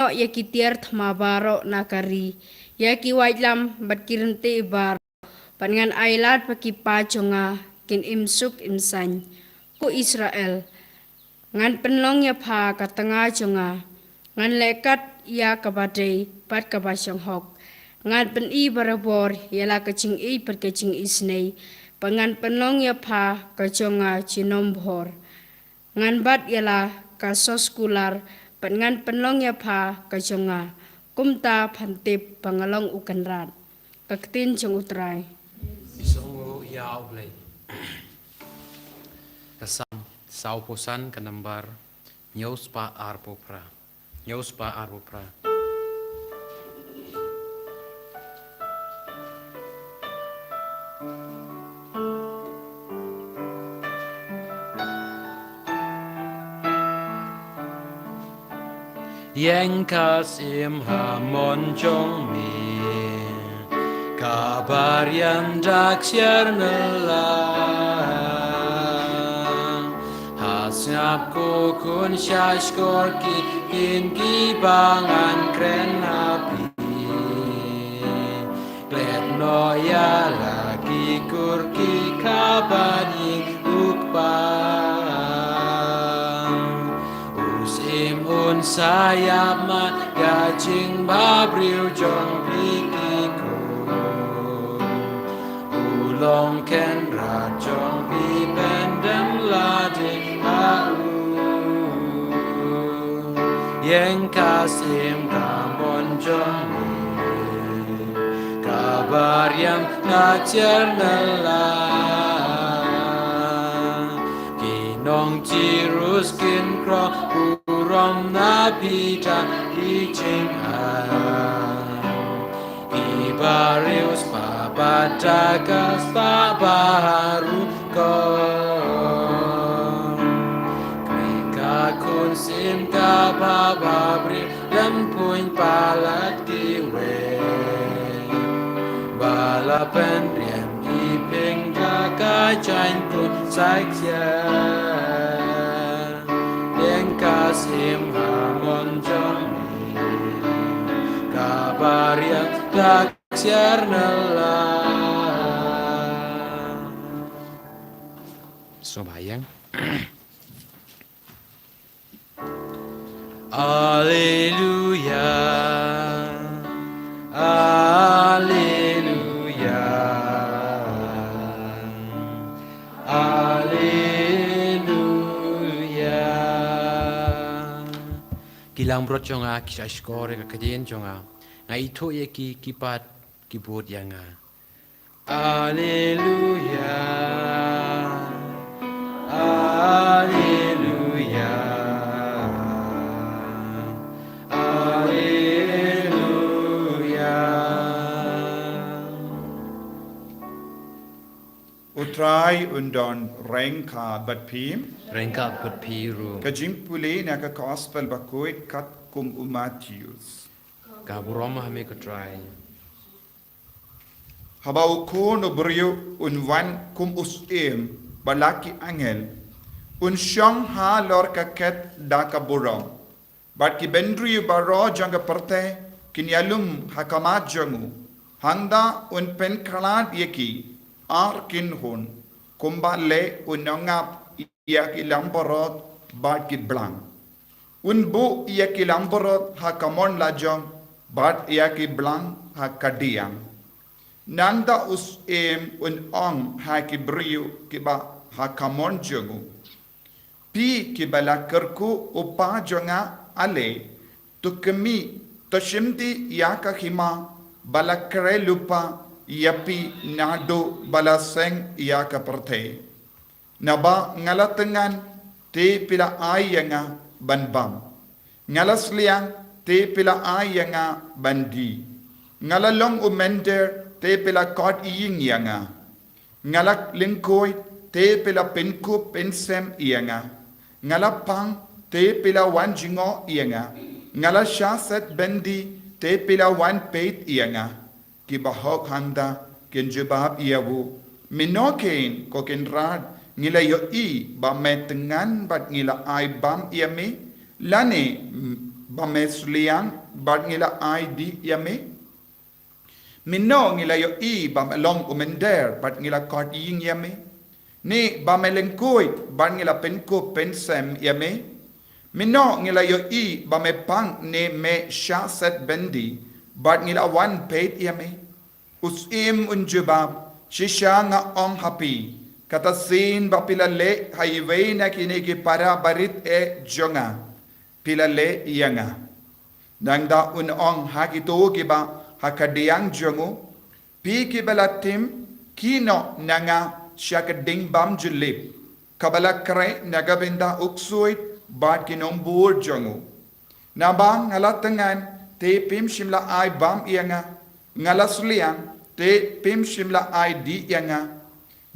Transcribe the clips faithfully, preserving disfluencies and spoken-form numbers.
noh ïa ki tiar thma baroh na ka ri, ïa ki waitlam bad ki ryntih baroh, bad ngan ailad ba ki paid jong nga kin im suk im saiñ. Ko Israel, ngan pynlong ïa pha ka tnga jong nga, ngan leh kat ïa kaba dei bad kaba shong hok. Ngan pyni barabor ïa la ka jingïeit bad ka jingisynei, bad ngan pynlong ïa pha ka jong nga jinom bhor. Ngan bat ïa la ka sos kular, bad ngan pynlong ïa pha ka jong nga. Kumta phan tip ba nga long u kynrad. Ka ktien jong U Trai. Isong ïa U Blei. Ka Salm sawphew san, ka nambar hynñiew spah arphew phra. Hynñiew spah arphew phra. Ïeng ka syiem ha mon jong me, ka bariam da ksiar nylla. Ha sngap ko khun sha shkor ki ktien kiba ngan kren ha phi. Klet noh ïa la ki kur ki kha bad ïing u kpa. U syiem un sa ïap ma ïa ka jingbabriew jong phi ki khun. U long kynrad jong phi, pyndem lade ha u. Ïeng ka syiem ka mon jong me, ka bariam da ksiar nylla. Ki nong Tirus kin khroh burom na phi da ki jingai. Ki briew spah bad da ka spah baharum. Ko kynrad khun syiem kaba bhabriew, lem pun palat kiwei. Ba la pynriam i ping da ka jaiñ khun sa ksiar. Ïeng ka syiem ha mon jong me, ka bariam da ksiar nylla. Sngewbha ïeng. Alleluia, alleluia, alleluia. Ki langbrot jong nga ki sha shkor ïa ka ktien jong nga. Nga ithuh ïa ki, ki pat ki bud ïa nga. Alleluia, alleluia, alleluia. U Trai un don ryngkat bad phi. Ryngkat bad phi ruh. Ka jingpule na ka Gospel bakhuid katkum u Mathaios. Ka burom ha me ko Trai. Haba u Khun u briew un wan kum u syiem, bad la ki angel un shong halor ka khet da ka burom. Bad ki bynriew baroh jong ka pyrthei kin ïalum ha khmat jong u. Hangta un pynkhlad ïa ki ar kynhun, kumba leh u nongap ïa ki langbrot bad ki blang. Un buh ïa ki langbrot ha ka mon lajong, bad ïa ki blang ha ka diang. Nangta u syiem un ong ha ki briew kiba ha ka mon jong u. Phi kiba la kyrkhu u Kpa jong nga, ale, to khmih, to shim ïa ka hima ba la khreh lypa ïa phi naduh ba la seng ïa ka pyrthei. Naba nga la thngan, te phi la ai ïa nga ban bam. Nga la sliang, te phi la ai ïa nga ban die. Nga la long u mynder, te phi la khot ïing ïa nga. Nga la lyngkhuid, te phi la pynkup pynsem ïa nga. Nga la pang, te phi la wan jngoh ïa nga. Nga la shah set byndi, te phi la wan peit ïa nga. Kiba hok hangta kin jubab ïa u, me nongkhein ko kynrad, ngi la ïohi ba me thngan bad ngi la ai bam ïa me, lane, mm, ba me sliang bad ngi la ai dih ïa me? Mynno ngi la ïohi ba me long u mynder bad ngi la kot ïing ïa me? Ne ba me lyngkhuid bad ngi la pynkup pynsem ïa me? Mynno ngi la ïohi ba me pang ne me shah set byndi bad ngi la wan peit ïa me? U syiem un jubab, shisha nga ong ha phi, kata sien ba phi la leh ha iwei na kine ki para barit eh jong nga, phi la leh ïa nga. Nangta un ong ha kito kiba ha khadïang jong u, phi kiba la tim, khie noh na nga sha ka ding bymjulip, kaba la khreh na ka bynta u ksuid bad ki nongbud jong u. Naba nga la thngan, te phim shym la ai bam ïa nga. Nga la sliang, te phim shym la ai dih ïa nga.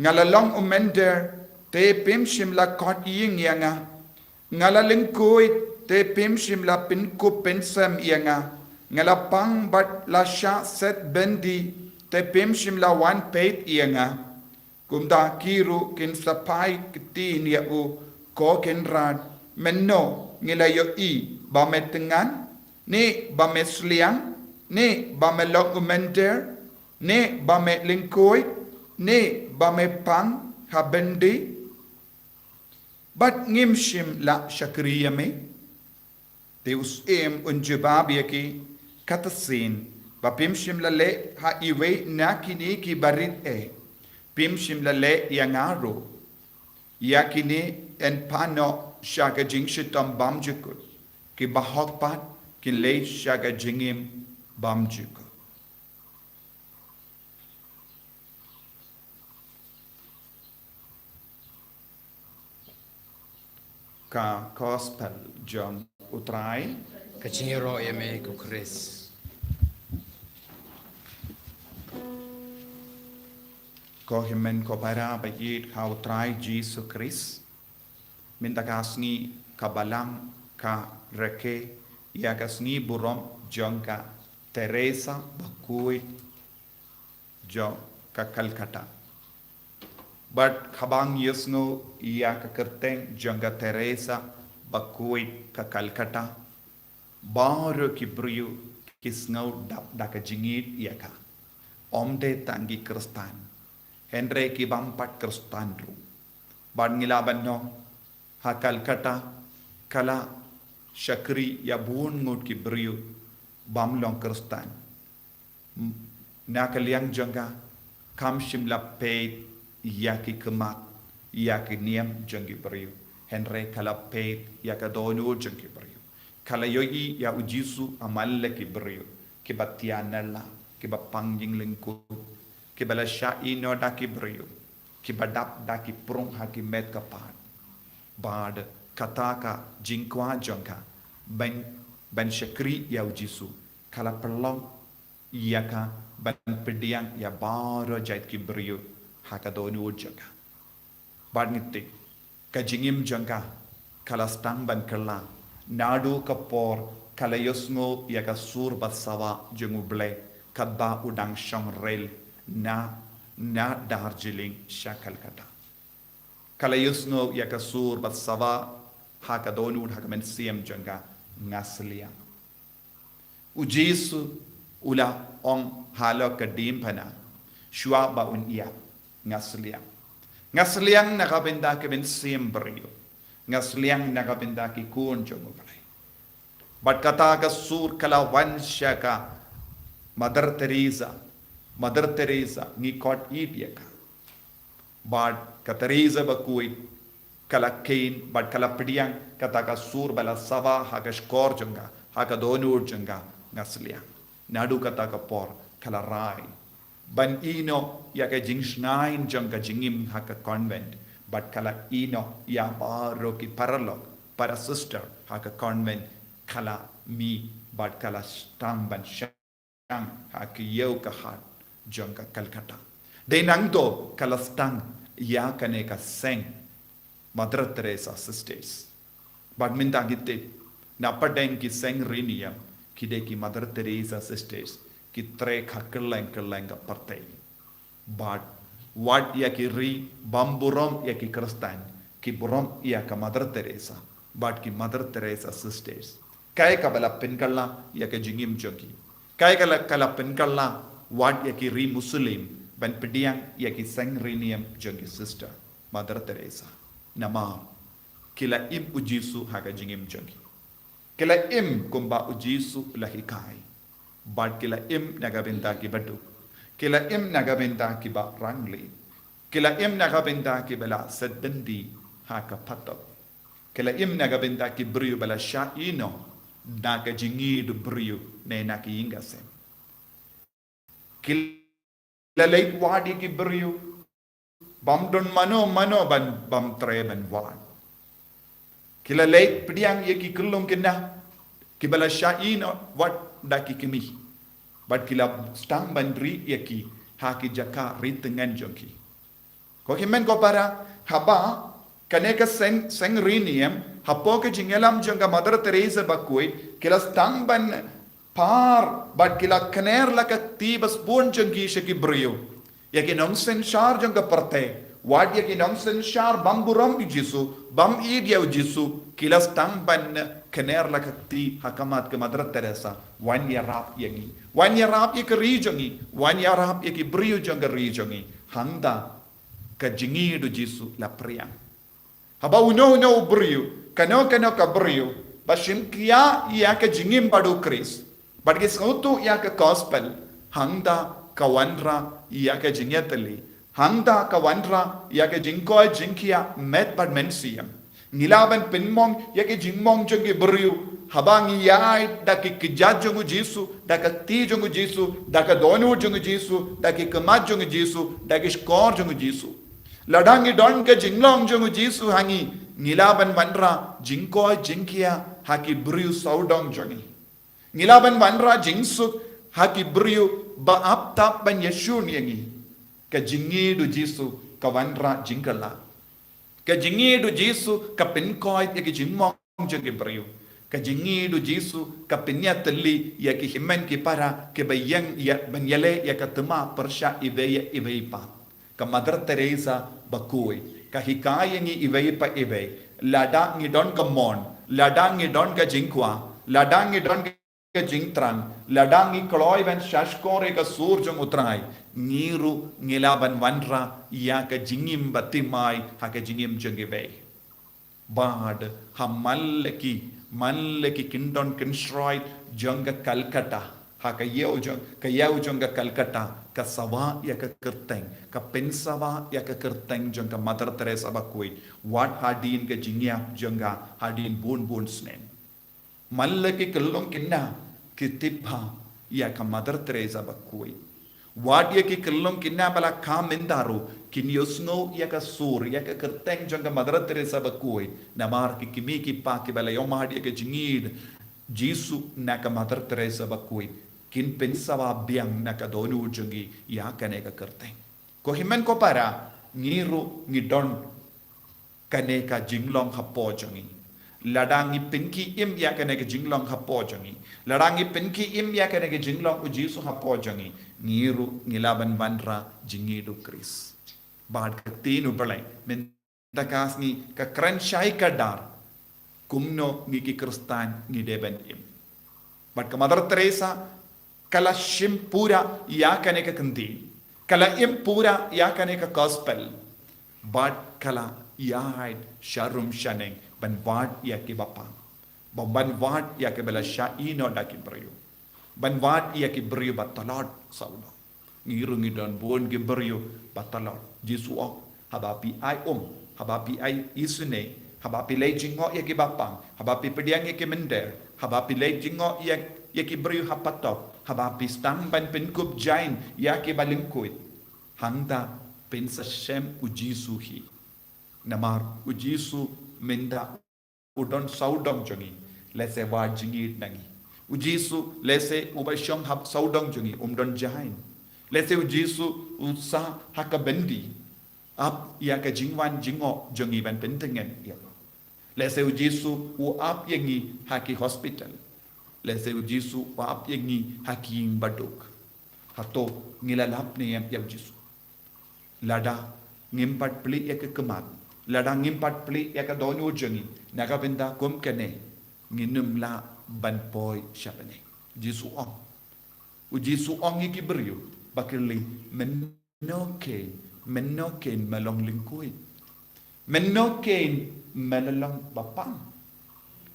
Nga la long u mynder, te phim shym la kot ïing ïa nga. Nga la lyngkhuid, te phim shym la pynkup pynsem ïa nga. Nga la pang bad la shah set byndi, te phim shym la wan peit ïa nga. Kumta ki ruh kin sa phai ktien ïa u, ko Kynrad, mynno ngi la ïohi ba me thngan, ne ba me sliang, ne ba me long u mynder, ne ba me lyngkhuid, ne ba me pang ha byndi, bad ngim shym la shakri ïa me? Te u syiem un jubab ïa ki, kata sien ba phim shym la leh ha iwei na kine ki barit eh, phim shym la leh ïa nga ruh. Ïa kine yn pan noh sha ka jingshitom bymjukut, kiba hok pat kin leit sha ka jingim bymjukut. Ka Gospel jong u Trai. Ka jingïaroh ïa me ko Khrist. Ko hynmen ko para ba ïeit ha u Trai Jisu Khrist. Mynta ka sngi ka Balang ka rakhe ïa ka sngi burom jong ka Teresa bakhuid jong ka Calcutta. Bad haba ngi ïohsngew ïa ka kyrteng jong ka Teresa bakhuid ka Calcutta, baroh ki briew ki sngew dap da ka jingïeit ïa ka. Ym dei tang ki Khristan, hynrei ki bym pat Khristan ruh. Bad ngi lah ban ong, ha Calcutta ka la shakri ïa bun ngut ki briew bym long Khristan. Na ka liang jong ka, kam shym la peit ïa ki khmat, ïa ki niam jong ki briew, hynrei ka la peit ïa ka dohnud jong ki briew. Ka la ïohi ïa u Jisu ha man la ki briew, kiba thiah na la, kiba pang ïing lyngkhuid, kiba la shah ïehnoh da ki briew, kiba dap da ki prung ha ki met ka phad. Bad kata ka jingkwah jong ka ban, ban shakri ïa u Jisu, ka la pynlong ïa ka ban pdiang ïa baroh jait ki briew ha ka dohnud jong ka. Bad ngi tip, ka jingim jong ka ka la sdang ban kylla naduh ka por ka la ïohsngew ïa ka sur ba sawa jong U Blei katba u dang shong rel na, na Darjeeling sha Calcutta. Ka la ïohsngew ïa ka sur ba sawa ha ka dohnud, ha ka mynsiem jong ka, nga sliang. U Jisu u la ong halor ka diengphna shuwa ba un ïap, nga sliang. Nga sliang na ka bynta ka mynsiem briew. Nga sliang na ka bynta ki khun jong U Blei. Bad kata ka sur ka la wan sha ka Mother Teresa. Mother Teresa, ngi kot ïeit ïa ka. Bad ka Teresa bakhuid ka la kheiñ bad ka la pdiang kata ka sur ba la sawa ha ka shkor jong ka, ha ka dohnud jong ka, nga sliang. Naduh kata ka por ka la rai ban ïehnoh ïa ka jingshngaiñ jong ka jingim ha ka convent, bad ka la ïehnoh ïa baroh ki paralok, para sister ha ka convent, ka la mih bad ka la sdang ban shang ha ka ïew ka hat jong ka Calcutta. Dei nangta ka la sdang ïa kane ka seng Mother Teresa Sisters. Bad mynta ngi tip, na pdeng ki seng ri niam, ki dei ki Mother Teresa Sisters ki trei ha kylleng kylleng ka pyrthei. Bad wat ïa ki ri bym burom ïa ki Khristan, ki burom ïa ka Mother Teresa, bad ki Mother Teresa Sisters Kaei kaba la pynkylla ïa ka jingim jong ki? Kaei ka la, ka la pynkylla wat ïa ki ri Muslim ban pdiang ïa ki seng ri niam jong ki Sister Mother Teresa? Namar ki la im U Jisu ha ka jingim jong ki. Ki la im kumba U Jisu la hikai. Bad ki la im na ka bynta kiba duk. Ki la im na ka bynta kiba rangli. Ki la im na ka bynta kiba la set byndi ha ka patop. Ki la im na ka bynta ki briew ba la shah ïehnoh na ka jingïeid briew ne na ki ïing ka sem. Ki la leit wad ïa ki briew bym don mano mano ban, bym treh ban wad. Ki la leit pdiang ïa ki khyllung khynnah kiba la shah ïehnoh wat da ki kmie. Bad ki la sdang ban rieh ïa ki ha ki jaka ri tngen jong ki. Ko hynmen ko para, haba kane ka seng, seng ri niam, hapoh ka jingïalam jong ka Mother Teresa bakhuid, ki la sdang ban par bad ki la kner la ka kti ba sbun jong ki sha ki briew, ïa ki nongsynshar jong ka pyrthei, wat ïa ki nongsynshar bym burom ïa U Jisu, bym ïeit ïa U Jisu, ki la sdang ban kner la ka kti ha khmat ka Mother Teresa, wan ïarap ïa ngi, wan ïarap ïa ka ri jong ngi, wan ïarap ïa ki briew jong ka ri jong ngi. Hangta ka jingïeid U Jisu la pdiang. Haba uno uno u briew, kano kano ka briew ba shimkhia ïa ka jingim bad U Khrist, bad ki sngewthuh ïa ka gospel, hangta ka wanrah ïa ka jingïatylli, hangta ka wanrah ïa ka jingkoit jingkhiah met bad mynsiem. Ngi lah ban pynmong ïa ka jingmong jong ki briew haba ngi ïaid da ki kjat jong U Jisu, da ka kti jong U Jisu, da ka dohnud jong U Jisu, da ki khmat jong U Jisu, da ki shkor jong U Jisu. Lada ngi don ka jinglong jong U Jisu ha ngi, ngi lah ban wanrah jingkoit jingkhiah ha ki briew sawdong jong ngi. Ngi lah ban wanrah jingsuk ha ki briew ba ap tap ban ïashun ïa ngi. Ka jingïeid U Jisu ka wanrah jingkylla. Ka jingïeid U Jisu ka pynkoit ïa ki jingmong jong ki briew. Ka jingïeid U Jisu ka pynïatylli ïa ki hynmen ki para kiba ïeng ïa ban ïaleh ïa ka thma pyrshah iwei ïa iwei pat. Ka Mother Teresa bakhuid ka hikai ïa ngi iwei pa iwei, lada ngi don ka mon, lada ngi don ka jingkwah, lada ngi don ka jingthrang, lada ngi kloi ban shahshkor ïa ka sur jong U Trai, ngi ruh ngi lah ban wanrah ïa ka jingim ba thymmai ha ka jingim jong kiwei. Bad ha man la ki, man la ki kyndon kynshroi jong ka Calcutta, ha ka ïew jong, ka ïew jong ka Calcutta, ka sawa ïa ka kyrteng, ka pynsawa ïa ka kyrteng jong ka Mother Teresa bakhuid, wat hadien ka jingïap jong ka hadien bun bun snem. Man la ki khyllung khynnah ki tip bha ïa ka Mother Teresa bakhuid. Wat ïa ki khyllung khynnah ba la kha mynta ruh kin ïohsngew ïa ka sur, ïa ka kyrteng jong ka Mother Teresa bakhuid. Namar ki kmie ki kpa kiba la ïohmad ïa ka jingïeid Jisu na ka Mother Teresa bakhuid kin pynsawa biang na ka dohnud jong ngi ïa kane ka kyrteng. Ko hynmen ko para, ngi ruh ngi don kane ka jinglong hapoh jong ngi. Lada ngi pynkhie im ïa kane ka jinglong hapoh jong ngi, lada ngi pynkhie im ïa kane ka jinglong U Jisu hapoh jong ngi, ngi ruh ngi lah ban wanrah jingïeid U Khrist. Bad ka ktien U Blei mynta ka sngi ka kren shai kdar kumno ngi ki Khristan ngi dei ban im. Bad ka Mother Teresa ka la shim pura ïa kane ka kyntien, ka la im pura ïa kane ka gospel. Bad ka la ïaid sharum shaneng ban wad ïa kiba pang, ban, ban wad ïa kiba la shah ïehnoh da ki briew, ban wad ïa ki briew ba tlot sawdong. Ngi ruh ngi don bun ki briew ba tlot. Jisu u ong, haba phi ai um, haba phi ai isynei, haba phi leit jngoh ïa kiba pang, haba phi pdiang ïa ki mynder, haba phi leit jngoh ïa, ïa ki briew ha patop, haba phi sdang ban pynkup jain ïa kiba lyngkhuid, hangta pynsa shem U Jisu hi. Namar U Jisu mynta u don sawdong jong ngi, lehse wad jingïeid na ngi. U Jisu lehse uba shong hap sawdong jong ngi, um don jain. Lehse U Jisu u sah ha ka byndi, ap ïa ka jingwan jngoh jong ngi ban pyntngen ïa u. Lehse U Jisu u ap ïa ngi ha ki hospital. Lehse U Jisu u ap ïa ngi ha ki ïing baduk. Hato ngi la lap ne em ïa U Jisu? Lada ngim pat plie ïa ka khmat, lada ngim pat plie ïa ka dohnud jong ngi na ka bynta kum kane, ngin ym lah ban poi sha bneng. Jisu ong. U Jisu ong ïa ki briew, ba kylli, mynno kein, mynno kein me long lyngkhuid. Mynno kein me la long bapang.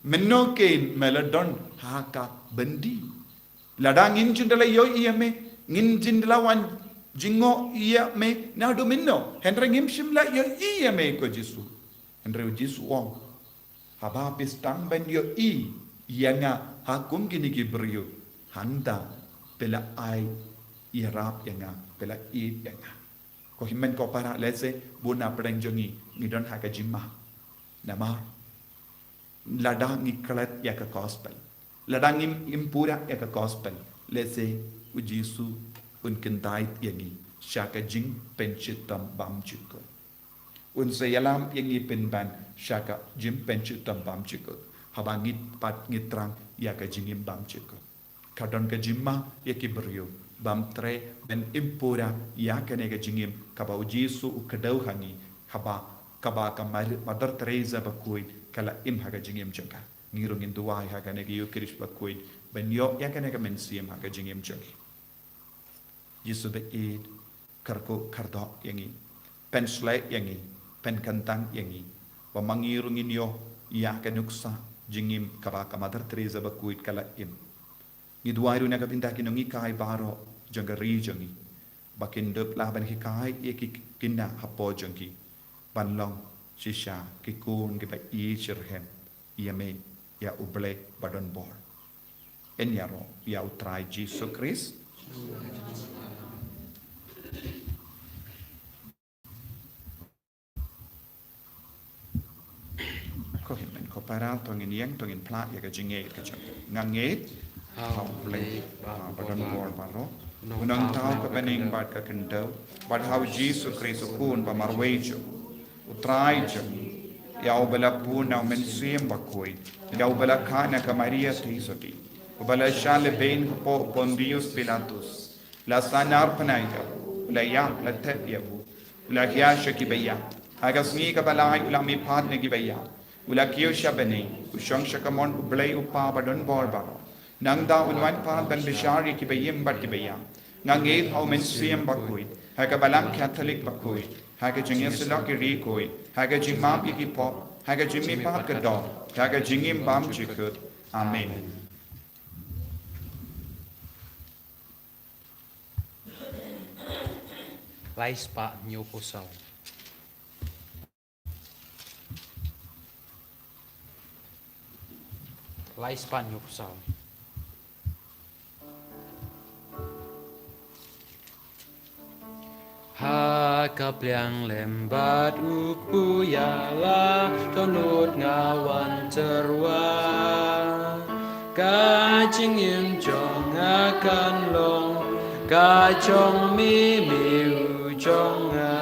Mynno kein me la don ha ka byndi. Lada ngin jin da la ïohi ïa me, ngin jin da la wan jngoh ïa me naduh mynno. Hynrei ngim shym la ïohi ïa me, ko Jisu. Hynrei u Jisu u ong, haba phi sdang ban ïohi ïa nga ha kum kine ki briew, hangta phi la ai ïarap ïa nga, phi la ïeit ïa nga. Ko hynmen ko para, lehse bun na pdeng jong ngi ngi don ha ka jingma. Namar lada ngi klet ïa ka gospel, lada ngim, ngim pura ïa ka gospel, lehse u Jisu un kyntait ïa ngi sha ka jingpynshitom bymjukut. Un sa ïalam ïa ngi pynban sha ka jingpynshitom bymjukut haba ngi pat ngi thrang ïa ka jingim bymjukut. Ka don ka jingma ïa ki briew bym treh ban im pura ïa kane ka jingim kaba u Jisu u kdew ha ngi, haba, kaba ka Mar-, Mother Teresa bakhuid ka la im ha ka jingim jong ka. Ngi ruh ngin duwai ha kane ka Eucharist bakhuid ban ïoh ïa kane ka mynsiem ha ka jingim jong ngi. Jisu baieit, kyrkhu kyrdoh ïa ngi, pynshlei ïa ngi, pynkyntang ïa ngi, ba ma ngi ruh ngin ïoh ïa ka nuksa jingim kaba ka Mother Teresa bakhuid ka la im. Ngi duwai ruh na ka bynta ki nonghikai baroh jong ka ri jong ngi, ba kin dup lah ban hikai ïa ki khynnah hapoh jong ki ban long shisha ki khun kiba ïeit shitrhem ïa me, ïa U Blei ba don bor. Yn ïaroh ïa U Trai Jisu Khrist. Ko hynmen ko para, to ngin ïeng, to ngin phla ïa ka jingngeit ka jong ngi. Nga ngeit ha U Blei, ha U Blei ba don bor baroh, U Nongthaw ka bneng bad ka khyndew, bad ha U Jisu Khrist U Khun ba marwei jong U Trai jong ngi, ïa uba la bun na U Mynsiem Bakhuid, ïa uba la kha na ka Maria theisotti, uba la shah lehbeiñ hapoh Pontius Pilatus, la sahnarphna ïa u, la ïap, la thep ïa u, la hiar sha ki baïap, ha ka sngi kaba lai u la mihpat na ki baïap, u la kiew sha bneng, u shong sha kamon U Blei U Kpa ba don bor baroh. Nangta un wan pat ban bishar ïa ki baïing bad ki baïap. Nga ngeit ha U Mynsiem Bakhuid, ha ka Balang Katholik bakhuid, ha ka jingïasyllok ki riewkhuid, ha ka jingmap ïa ki pop, ha ka jingmihpat ka doh, ha ka jingim bymjukut. Amen. Lai spah hynñiew phew saw. Lai spah hynñiew phew saw. Ha ka pliang lem bad u kpu ïa la dohnud nga wan tyrwa. Ka jingim jong nga kan long ka jong me, me u jong nga.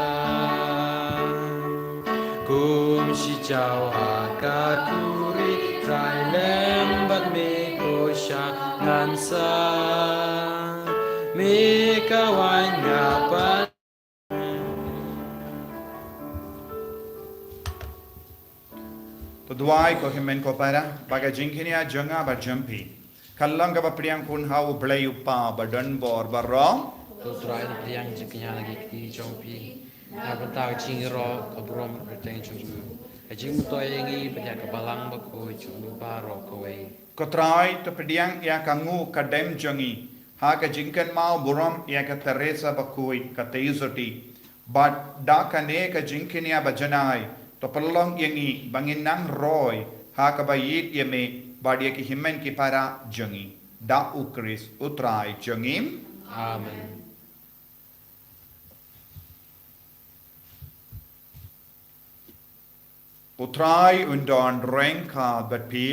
Kum shi jaw ha ka khuri, Trai lem bad me ko sha ngan sa. Me ka wan nga pan. To duwai ko hynmen ko para, ba ka jingkñia jong nga bad jong phi kan long kaba pdiang khun ha U Blei U Kpa ba don bor baroh. To Trai, pdiang jingkñia na ki kti jong phi, na ka bynta ka jingïaroh ka burom ka kyrteng jong u, ka jingmyntoi ïa ngi bad ïa ka Balang Bakhuid jong u baroh kawei. Ko Trai, to pdiang ïa ka nguh ka dem jong ngi ha ka jingkynmaw burom ïa ka Teresa Bakhuid ka theisotti. Bad da kane ka jingkñia ba janai, to pynlong ïa ngi ba ngin nang roi ha kaba ïeit ïa me bad ïa ki hynmen ki para jong ngi. Da U Khrist U Trai jong ngi. Amen. U Trai un don ryngkat bad phi.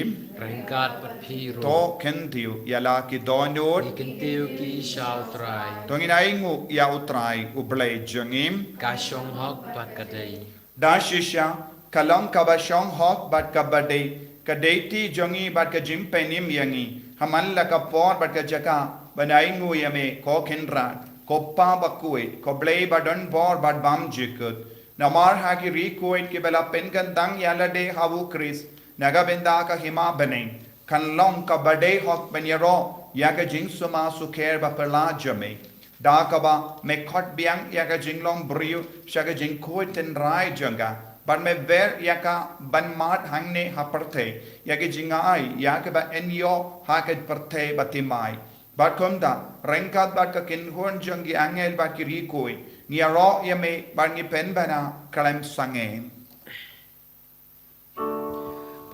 Ryngkat bad phi ruh. To kyntiew ïa la ki dohnud. Ngi kyntiew ki sha U Trai. To ngin ainguh ïa U Trai U Blei jong ngi. Ka shong hok bad ka dei. Da shisha, ka long kaba shong hok bad kaba dei, ka dei kti jong ngi bad ka jingpynim ïa ngi ha man la ka por bad ka jaka ban ainguh ïa me, ko Kynrad, ko Kpa Bakhuid, ko Blei ba don bor bad bymjukut. Namar ha ki riewkhuid kiba la pynkyntang ïa lade ha U Khrist na ka bynta ka hima bneng, Kan long kaba dei hok ban ïaroh ïa ka jingsumar sukher ba phylla jong me, da kaba me khot biang ïa ka jinglong briew sha ka jingkhuid tynrai jong ka, bad me wer ïa ka ban mad hangne ha pyrthei ïa ka jingai ïa kaba yn ïoh ha ka pyrthei ba thymmai. Bad kumta, ryngkat bad ka kynhun jong ki angel bad ki riew khuid, ngi ïaroh ïa me bad ngi pynbna khlem sangeh.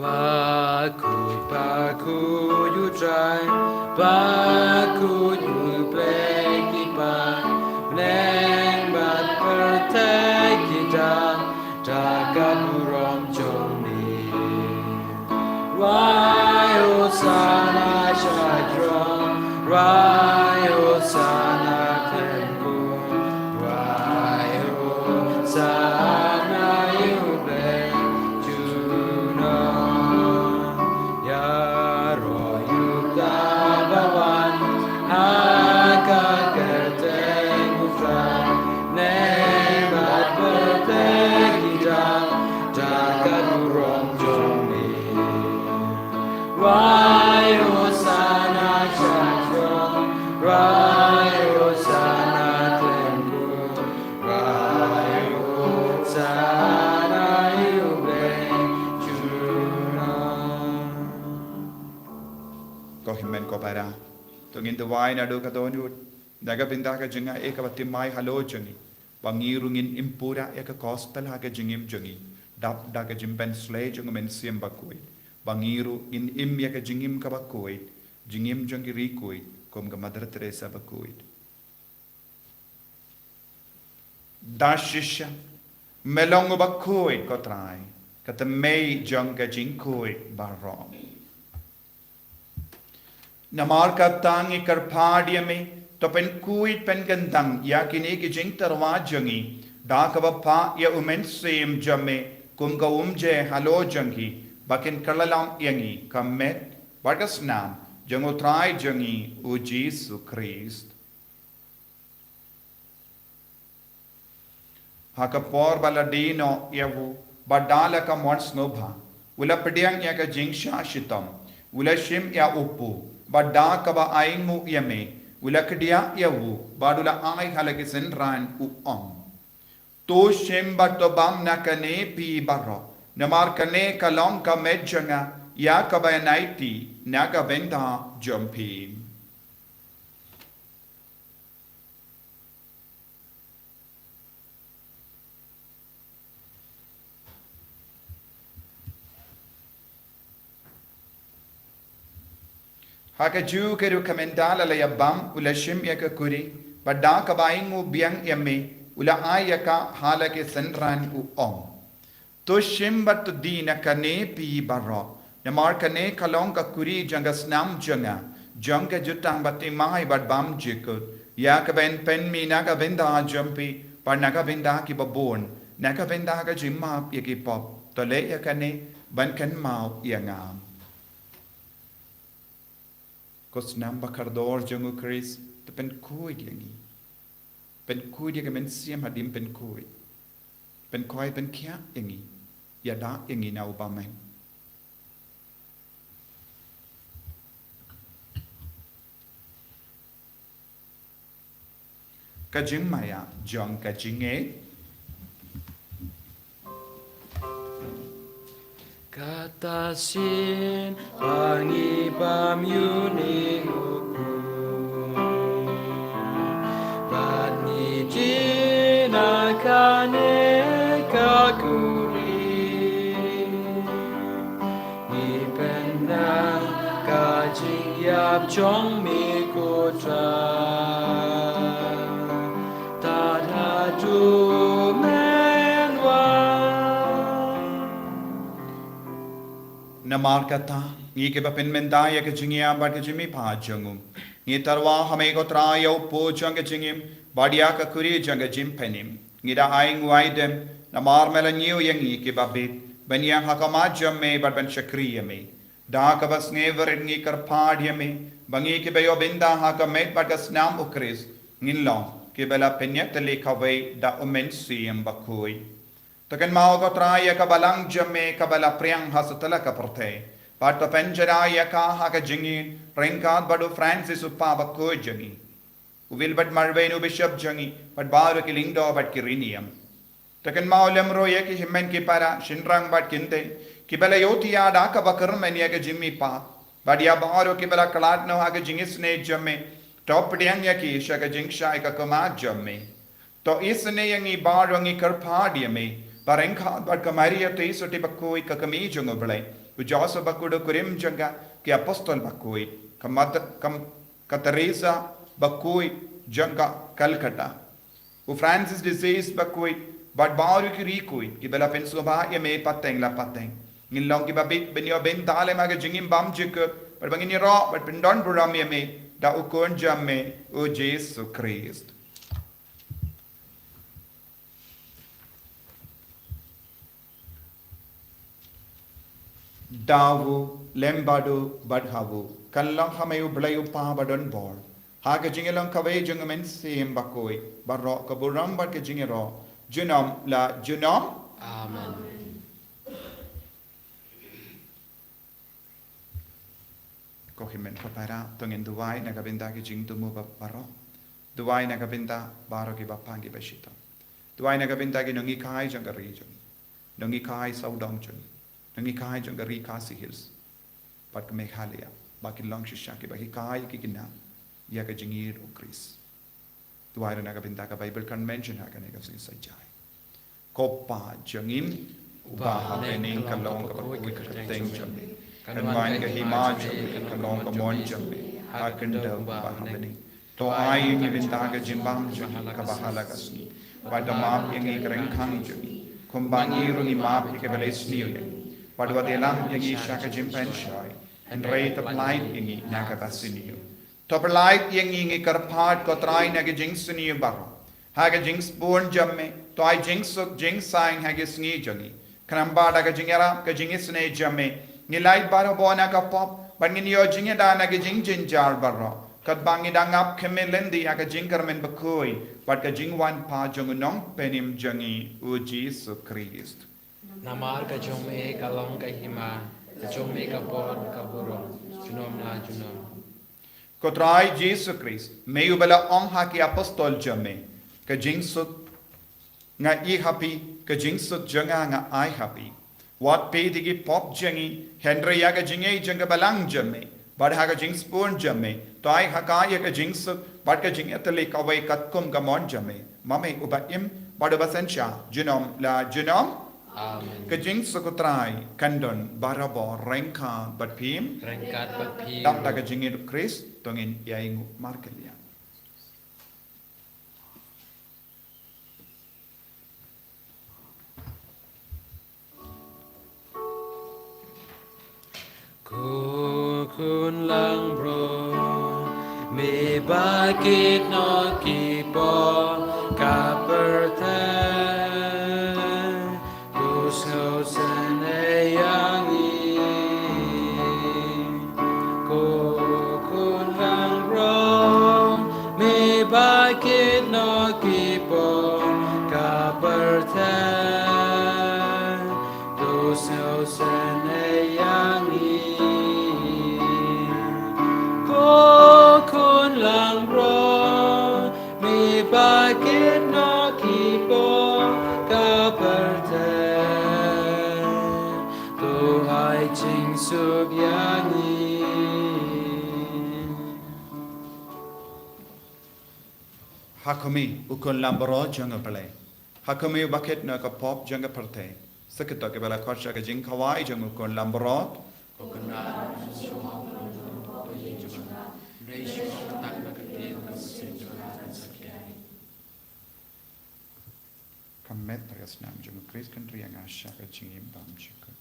Pakhuid, pakhuid U Trai, pakhuid U Blei ki paidbah, bneng bad pyrthei ki dang da ka burom jong me. Rwai Hosana sha throne, rwai Hosana khlem kur, rwai Hosana ïa U Blei junom. Ïaroh ïa uta ba wan ha ka kyrteng U Trai, bneng bad pyrthei ki dang da ka burom jong me. Rwai Hosana sha throne, rwai Hosana khlem kur, rwai Hosana ïa U Blei junom. Ko hynmen ko para, to ngin duwai naduh ka dohnud na ka bynta ka jingai kaba thymmai halor jong ngi, ba ngi ruh ngin im pura ïa ka gospel ha ka jingim jong ngi, dap da ka jingpynsleh jong U Mynsiem Bakhuid, ba ngi ruh ngin im ïa ka jingim kaba khuid, jingim jong ki riew khuid kum ka Mother Teresa bakhuid. Da shisha me long uba khuid, ko Trai, ka thymmei jong ka jingkhuid baroh. Namar kata ngi kyrpad ïa me, to pynkhuid pynkyndang ïa kine ki jingtyrwa jong ngi da kaba phah ïa U Mynsiem jong me kum ka umjer halor jong ngi, ba kin kylla lam ïa ngi ka met bad ka snam jong U Trai jong ngi U Jisu Khrist. Ha ka por ba la die noh ïa u, bad da la ka mon sngewbha, u la pdiang ïa ka jingshah shitom, u la shim ïa u kpu, bad da kaba ainguh ïa me, u la kdiah ïa u, bad u la ai ha la ki synran, u ong: To shim bad to bam na kane phi baroh, namar kane ka long ka met jong nga ïa kaba yn aiti na ka bynta jong phi. Ha kajuh ka ruh, ka mynta la la ïa bam, u la shim ïa ka kuri, bad da kaba ainguh biang ïa me, u la ai ïa ka ha la ki synran, u ong: To shim bad to die na kane phi baroh, namar kane ka long ka kuri jong ka snam jong nga, jong ka jutang bathymmai bad bymjukut, ïa kaba yn pynmih na ka bynta jong phi bad na ka bynta kiba bun, na ka bynta ka jingmap ïa ki pop. To leh ïa kane ban kynmaw ïa nga. Ko snam ba kordor jong U Khrist, to pynkhuid ïa ngi. Pynkhuid ïa ka mynsiem hadien pynkhuid. Pynkhoi pynkhiah ïa ngi. Ïada ïa ngi na u bymman. Ka jingmaïa jong ka jingngeit. Kata shisien ba ngi bam ïa une u kpu, bad ngi die na kane ka kuri, ngi pynbna ka jingïap jong me, ko Trai, tad haduh men wan. Namar kata, ngi kiba pynmynta ïa ka jingïap bad ka jingmihpat jong u, ngi tyrwa ha me, ko Trai, ïa u kpu jong ka jingim bad ïa ka kuri jong ka jingpynim. Ngi da ainguh aidem namar me la ñiew ïa ngi kiba bit ban ïeng ha khmat jong me bad ban shakri ïa me. Da kaba sngewrit ngi kyrpad ïa me ba ngi kiba ïoh bynta ha ka met bad ka snam U Khrist ngin long kiba la pynïatylli kawei da U Mynsiem Bakhuid. To kynmaw, ko Trai, ïa ka balang jong me kaba la phriang ha satlak ka pyrthei, Bad to pynjah ïa ka ha ka jingïeit ryngkat bad u Francis u Pop bakhuid jong ngi, u Wilbert Marwein u Bishop jong ngi, bad baroh ki lyngdoh bad ki riewniam. To kynmaw lem ruh ïa ki hynmen ki para, shynrang bad kynthei, kiba la ïohi ïa da kaba kyrmen ïa ka jingmihpat, bad ïa baroh kiba la khlad noh ha ka jingisynei jong me. To pdiang ïa ki sha ka jingshai ka khmat jong me. To isynei ïa ngi baroh ngi kyrpad ïa me, ba ryngkat bad ka Maria Theisotti bakhuid ka kmie jong u Blei, u Joseph bakhuid u kurim jong ka, ki apostol bakhuid, ka Mother, ka, ka Teresa bakhuid jong ka Calcutta, u Francis de Assisi bakhuid, bad baroh ki riewkhuid kiba la pynsngewbha ïa me pateng la pateng. Ngin long kiba bit ban ïoh bynta lem ha ka jingim bymjukut, bad ba ngin ïaroh bad pyndonburom ïa me da u Khun jong me, u Jisu Khrist. Da u, lem bad u, bad ha u, kan long ha me u Blei u Kpa badonbor, ha ka jingïalong kawei jong u Mynsiem Bakhuid, baroh ka burom bad ka jingïaroh, junom la junom. Amen. Ko hynmen ko para, to ngin duwai na ka bynta ki jingthmu ba baroh. Duwai na ka bynta baroh kiba pang kiba shitom. Duwai na ka bynta ki nonghikai jong ka ri jong ngi, nonghikai sawdong jong ngi, nonghikai jong ka ri Khasi Hills bad ka Meghalaya, ba kin long shisha kiba hikai ki khynnah ïa ka jingïeit u Khrist. Duwai ruh na ka bynta ka Bible Convention ha kane ka sngi Saitjaiñ. Ko Kpa jong ngi uba ha bneng, ka long kaba khuid ka kyrteng jong me. Kan wan ka hima jong me, kan long ka mon jong me ha ka khyndew uba ha bneng. To ai ïa ngi mynta ka jingbam jong ngi kaba ha la ka sngi. Bad to map ïa ngi ka ryngkhang jong ngi, kumba ngi ruh ngi map ïa kiba la isniew ïa ngi. Bad wat ïalam ïa ngi sha ka jingpynshoi, hynrei to pyllait ïa ngi na kata ka sniew. To pyllait ïa ngi, ngi kyrpad ko Trai, na ka jingsniew baroh. Ha ka jingsbun jong me, to ai jingsuk jingsaiñ ha ka sngi jong ngi. Khnang ba da ka jingïarap ka jingisynei jong me, ngin lait baroh bor na ka pop, bad ngin ïoh jingïada na ka jingjynjar baroh, katba ngi dang ap khmih lynti ha ka jingkyrmen bakhuid bad ka jingwan pat jong u Nongpynim jong ngi, u Jisu Khrist. Namar ka jong me ka long ka hima, ka jong me ka bor, ka burom, junom la junom. Ko Trai Jisu Khrist, me uba la ong ha ki apostol jong me, ka jingsuk nga ïoh ha phi, ka jingsuk jong nga nga ai ha phi. Wat peit ïa ki pop jong ngi, hynrei ïa ka jingïeit jong ka balang jong me, bad ha ka jingsbun jong me, to ai ha ka ïa ka jingsuk bad ka jingïatylli kawei katkum ka mon jong me, ma me uba im bad uba synshar junom la junom. Amen. Ka jingsuk u Trai kan don barabor ryngkat bad phi. Ryngkat bad phi. Dap da ka jingïeit u Khrist, to ngin ïainguh markylliang. Ko Khun langbrot, me ba kit noh ki pop ka pyrthei, to sngewsynei ïa ngi. Ko Khun langbrot, me ba kit noh ki pop ka pyrthei, to sngewsynei ïa ngi. Ko Khun langbrot, me ba kit noh ki pop ka pyrthei, to ai jingsuk ïa ngi. Ha khmih, u Khun langbrot jong u Blei. Ha khmih, u ba kit noh ka pop jong ka pyrthei. Sa kito kiba la khot sha ka jingkhawai jong u Khun langbrot. Ka met bad ka snam jong u Khrist kan ri ïa nga sha ka jingim bymjukut.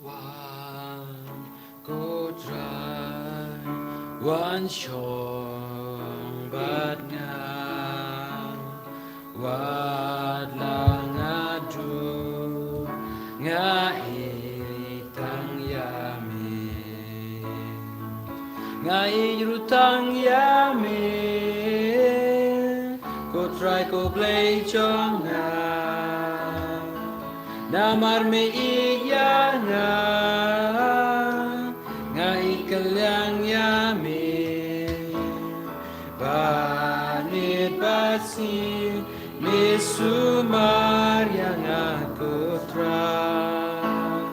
Wan, ko Trai, wan shong bad nga. Wat la nga duh, nga ïeit tang ïa me. Nga ïeit ruh tang ïa me, ko Trai ko Blei jong nga. Namar me ïeit ïa nga, nga ïeit kylliang ïa me. Bad miet bad sngi me sumar ïa nga, ko Trai.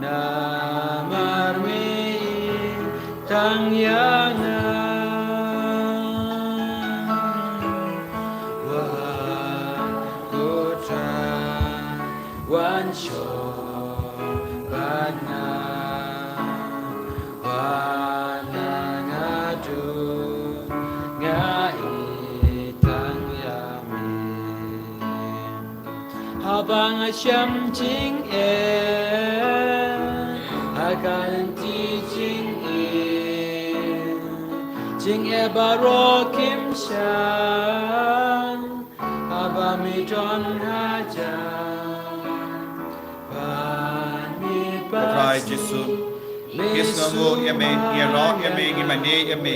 Namar me ïeit tang ïa nga. Wat, ko Trai, wan shong bad nga. Wat la nga duh, nga ïeit tang ïa me. Haba nga shem jingeh ha ka lynti jingim, jingeh baroh kim shah, haba me don hajan. Ko Trai Jisu, ngi sngewnguh ïa me, ngi ïaroh ïa me, ngi mane ïa me,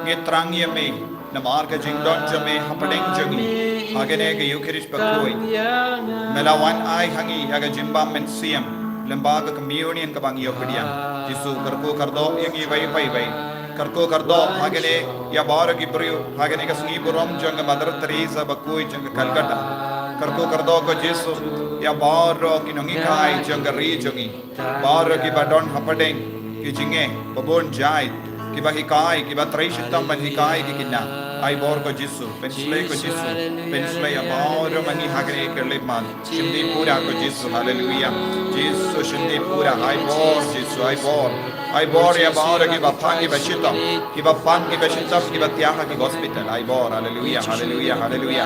ngi thrang ïa me namar ka jingdon jong me hapdeng jong ngi ha kane ka Ïukharist bakhuid. Me la wan ai ha ngi ïa ka jingbam mynsiem lyngba ka communion kaba ngi ïoh pdiang. Jisu, kyrkhu kyrdoh ïa ngi iwei pa iwei. Kyrkhu kyrdoh ha kane ïa baroh ki briew ha kane ka sngi burom jong ka Mother Teresa bakhuid jong ka Calcutta. Kyrkhu kyrdoh, ko Jisu, ïa baroh ki nonghikai jong ka ri jong ngi, baroh kiba don hapdeng ki jingeh babun jait, kiba hikai, kiba trei shitom ban hikai ki khynnah. Ai bor, ko Jisu, pynshlei, ko Jisu, pynshlei ïa baroh ma ngi ha kane ka lipman. Shim dih pura, ko Jisu. Haleluia. Jisu, shim dih pura. Ai bor, Jisu, ai bor. Ai bor ïa baroh kiba pang kiba shitom, kiba pang kiba shitom, kiba thiah ha ki hospital. Ai bor. Haleluia, haleluia, haleluia.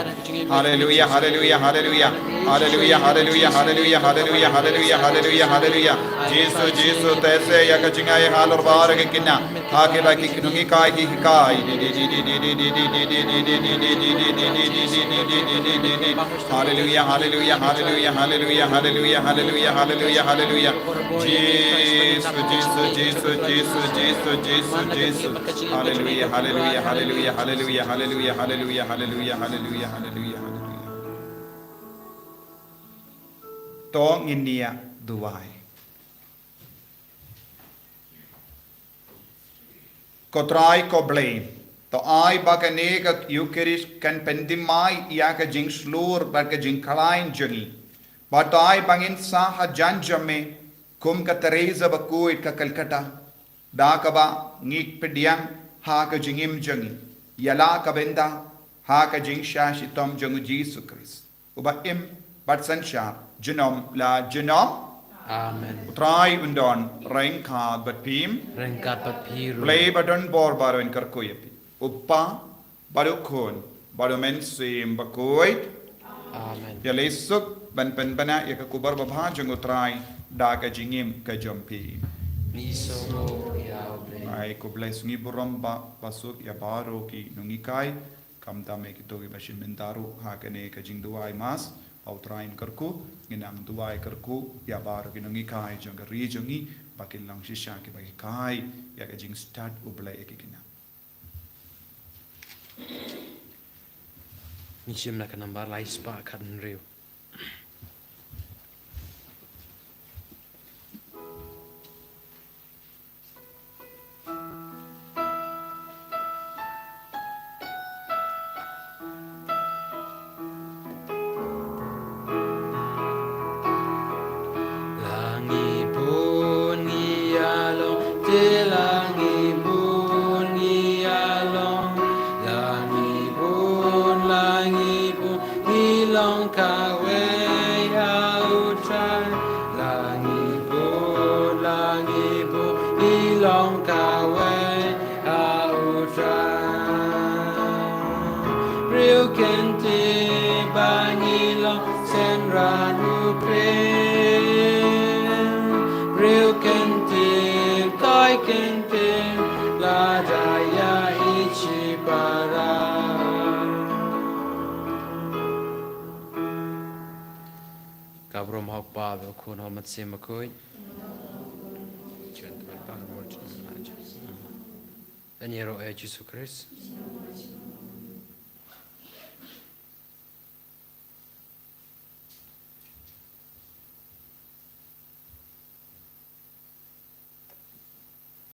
Haleluia, haleluia, haleluia. Haleluia, haleluia, haleluia, haleluia, haleluia, haleluia, haleluia. Jisu, Jisu, te se ïa ka jingai halor baroh ki khynnah ha kiba ki nonghikai ki hikai. Haleluia, haleluia, haleluia, haleluia, haleluia, haleluia, haleluia, haleluia. Jisu, Jisu, Jisu, Jisu, Jisu, Jisu, Jisu. Haleluia, haleluia, haleluia, haleluia, haleluia, haleluia, haleluia, haleluia, haleluia, haleluia. To ngin ïa duwai. Ko Trai ko Blei, to ai ba kane ka Ïukharist kan pynthymmai ïa ka jingshlur bad ka jingkhlaiñ jong ngi. Bad to ai ba ngin sah hajan jong me kum ka Teresa bakhuid ka Calcutta, da kaba ngi pdiang ha ka jingim jong ngi ïa la ka bynta ha ka jingshah shitom jong u Jisu Khrist, uba im bad synshar junom la junom. Amen. U Trai un don ryngkat bad phi. Ryngkat bad phi ruh. Blei ba don bor baroh un kyrkhu ïa phi. U Kpa bad u Khun bad u Mynsiem Bakhuid. Amen. Ïa lei suk ban pynbna ïa ka khubor babha jong u Trai da ka jingim ka jong phi. Ngi sngewbha ïa u Blei. Ai khublei, sngi burom ba, ba suk ïa baroh ki nonghikai. Khamtam ïa kito kiba shim bynta ruh ha kane ka jingduwai Mass, ba u Trai un kyrkhu. Ngin nang duwai kyrkhu ïa baroh ki nonghikai jong ka ri jong ngi ba kin long shisha kiba hikai ïa ka jingstad u Blei ïa ki khynnah. Ngi shim na ka nambar lai spah khathynriew. La ngi bun ngi ïa long, te la ngi bun ngi ïa long. La ngi bun, la ngi bun ngi long kawei ha u Trai. La ngi bun, la ngi bun ngi long kawei ha u Trai. Briew kynthei ba ngi long synran u Khrist. Briew Kynthei lada ïa i shipara. Ka burom ha u Kpa bad u Khun bad u Mynsiem Bakhuid. Yn ïaroh ïa u Jisu Khrist.